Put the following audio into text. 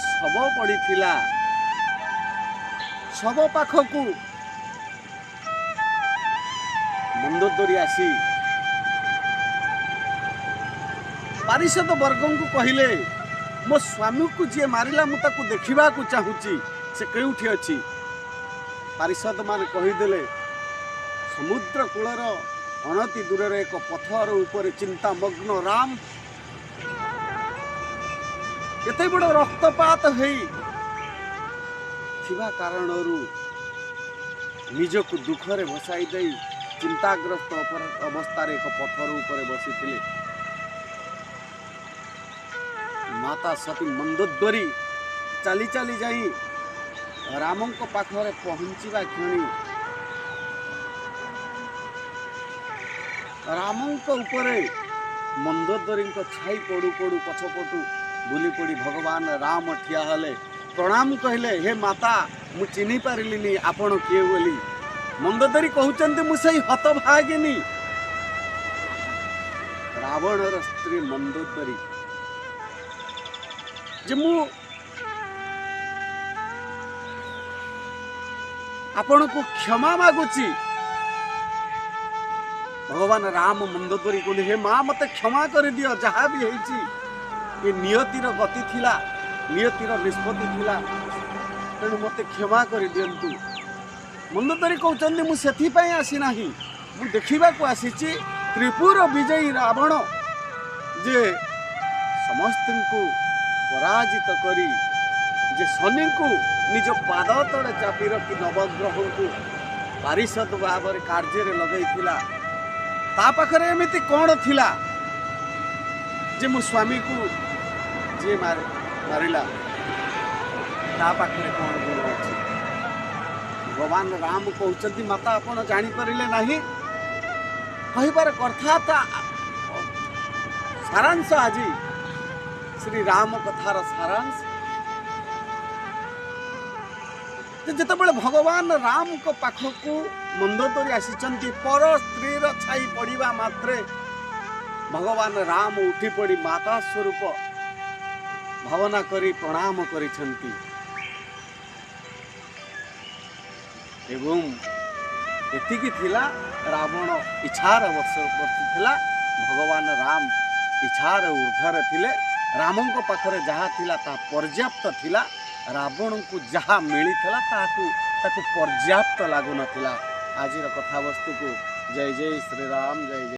ଶବ ପଡ଼ିଥିଲା। ଶବ ପାଖକୁ ମନ୍ଦୋଦରୀ ଆସି ପାରିଷଦ ବର୍ଗଙ୍କୁ କହିଲେ, ମୋ ସ୍ୱାମୀକୁ ଯିଏ ମାରିଲା ମୁଁ ତାକୁ ଦେଖିବାକୁ ଚାହୁଁଛି, ସେ କେଉଁଠି ଅଛି? ପାରିଷଦ ମାନେ କହିଦେଲେ, ସମୁଦ୍ର କୂଳର ଅନତି ଦୂରରେ ଏକ ପଥର ଉପରେ ଚିନ୍ତାମଗ୍ନ ରାମ। ଏତେ ବଡ଼ ରକ୍ତପାତ ହେଇ ଥିବା କାରଣରୁ ନିଜକୁ ଦୁଃଖରେ ଭସାଇ ଦେଇ ଚିନ୍ତାଗ୍ରସ୍ତ ଅବସ୍ଥାରେ ଏକ ପଥର ଉପରେ ବସିଥିଲେ। ମାତା ସତୀ ମନ୍ଦୋଦରୀ ଚାଲି ଚାଲି ଯାଇ ରାମଙ୍କ ପାଖରେ ପହଞ୍ଚିବା କ୍ଷଣି ରାମଙ୍କ ଉପରେ ମନ୍ଦୋଦରୀଙ୍କ ଛାଇ ପଡୁ ପଡୁ ପଛପଟୁ ବୁଲି ପଡ଼ି ଭଗବାନ ରାମ ଠିଆ ହେଲେ। ପ୍ରଣାମ କହିଲେ, ହେ ମାତା, ମୁଁ ଚିହ୍ନି ପାରିଲିନି ଆପଣ କିଏ ବୋଲି। ମନ୍ଦୋଦରୀ କହୁଛନ୍ତି, ମୁଁ ସେଇ ହତଭାଗିନୀ ରାବଣର ସ୍ତ୍ରୀ ମନ୍ଦୋଦରୀ, ଯେ ମୁଁ ଆପଣଙ୍କୁ କ୍ଷମା ମାଗୁଛି। ଭଗବାନ ରାମ ମନ୍ଦୋଦରୀ କହିଲେ, ହେ ମା, ମତେ କ୍ଷମା କରିଦିଅ, ଯାହା ବି ହେଇଛି ଏ ନିୟତିର ଗତି ଥିଲା, ନିୟତିର ନିଷ୍ପତ୍ତି ଥିଲା, ତେଣୁ ମୋତେ କ୍ଷମା କରିଦିଅନ୍ତୁ। ମନ୍ଦୋଦରୀ କହୁଛନ୍ତି, ମୁଁ ସେଥିପାଇଁ ଆସିନାହିଁ, ମୁଁ ଦେଖିବାକୁ ଆସିଛି ତ୍ରିପୁର ବିଜୟୀ ରାବଣ ଯେ ସମସ୍ତଙ୍କୁ ପରାଜିତ କରି, ଯେ ଶନିଙ୍କୁ ନିଜ ପାଦ ତଳେ ଚାପି ରଖି ନବଗ୍ରହଙ୍କୁ ପାରିଷଦ ଭାବରେ କାର୍ଯ୍ୟରେ ଲଗାଇଥିଲା, ତା ପାଖରେ ଏମିତି କ'ଣ ଥିଲା ଯେ ମୋ ସ୍ୱାମୀକୁ ଯିଏ ମାରିଲା ତା ପାଖରେ କ'ଣ ଗୁଣ ଅଛି? ଭଗବାନ ରାମ କହୁଛନ୍ତି, ମାତା, ଆପଣ ଜାଣିପାରିଲେ ନାହିଁ। କହିବାର କଥା ସାରାଂଶ, ଆଜି ଶ୍ରୀ ରାମ କଥାର ସାରାଂଶ ଯେ ଯେତେବେଳେ ଭଗବାନ ରାମଙ୍କ ପାଖକୁ ମନ୍ଦୋଦରୀ ଆସିଛନ୍ତି, ପର ସ୍ତ୍ରୀର ଛାଇ ପଡ଼ିବା ମାତ୍ରେ ଭଗବାନ ରାମ ଉଠି ପଡ଼ି ମାତା ସ୍ୱରୂପ ଭାବନା କରି ପ୍ରଣାମ କରିଛନ୍ତି ଏବଂ ଏତିକି ଥିଲା ରାବଣ ଇଚ୍ଛାର ବଶବର୍ତ୍ତୀ ଥିଲା, ଭଗବାନ ରାମ ଇଚ୍ଛାର ଉର୍ଦ୍ଧ୍ୱରେ ଥିଲେ। ରାମଙ୍କ ପାଖରେ ଯାହା ଥିଲା ତାହା ପର୍ଯ୍ୟାପ୍ତ ଥିଲା। ରାବଣଙ୍କୁ ଯାହା ମିଳିଥିଲା ତାହାକୁ ତାକୁ ପର୍ଯ୍ୟାପ୍ତ ଲାଗୁନଥିଲା। ଆଜିର କଥାବସ୍ତୁକୁ ଜୟ ଜୟ ଶ୍ରୀରାମ, ଜୟ ଜୟ।